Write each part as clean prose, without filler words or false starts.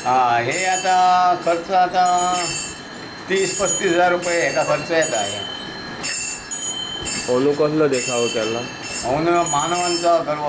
हा हे आता खर्च आता 30-35 हजार रुपये हेका खर्च येता. अंदू कसलो देखावो केला? अंदू मानवांचा गर्व.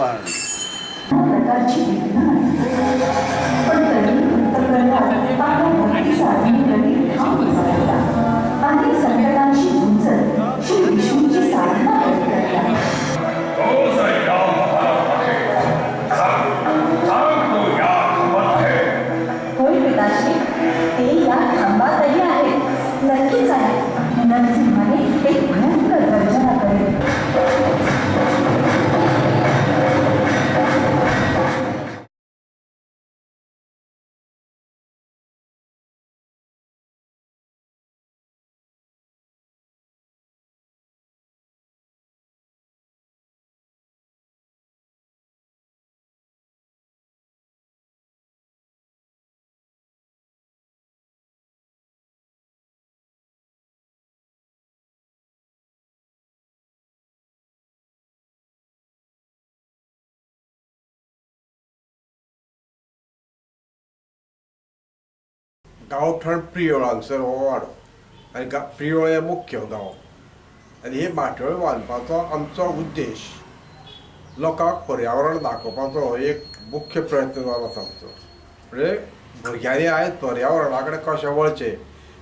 गांवठण प्रियोळ हांगसर हो वाडो आनी प्रियोळ हें मुख्य गांव आनी हे माटोळी बांदपाचो आमचो उद्देश लोकांक पर्यावरण दाखोवपाचो हो एक मुख्य प्रयत्न जालो आसा आमचो. म्हणजे भुरग्यांनी आयज पर्यावरणा कडेन कशें वळचें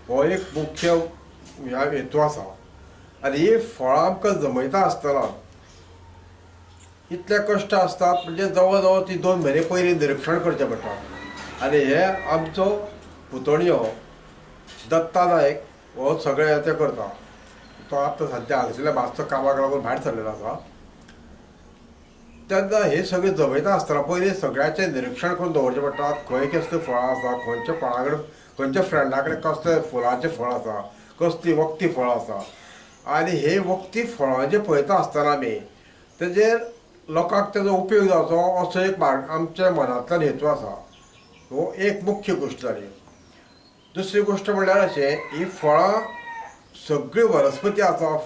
हो एक मुख्य हेतू आसा. आनी ही फळां आमकां जमयता आसतना इतले कश्ट आसतात म्हणजे जवळ जवळ ती 2 म्हयने पयलीं निरिक्षण करचें पडटा. आनी हे आमचो पुतणयो दत्ता नायक हो सगळें तें करता. तो आतां सद्या हांगसरल्या मातसो कामाक लागून भायर सरलेलो आसा. तेन्ना हे सगळें जमयता आसतना पयलीं सगळ्याचें निरिक्षण करून दवरचें पडटा. खंय कसलें फळां आसा, खंयच्या फळां कडेन खंयच्या फ्रेंडा कडेन कसलें फुलाचें फळ आसा, कसलीं वखदी फळां आसा. आनी हे वखदी फळां जे पळयता आसतना आमी तेजेर लोकांक तेजो उपयोग जावचो असो एक आमच्या मनांतल्यान हेतू आसा. हो एक मुख्य गोश्ट जाली. दुसरी गोश्ट म्हणल्यार अशें ही फळां सगळीं वनस्पती आसा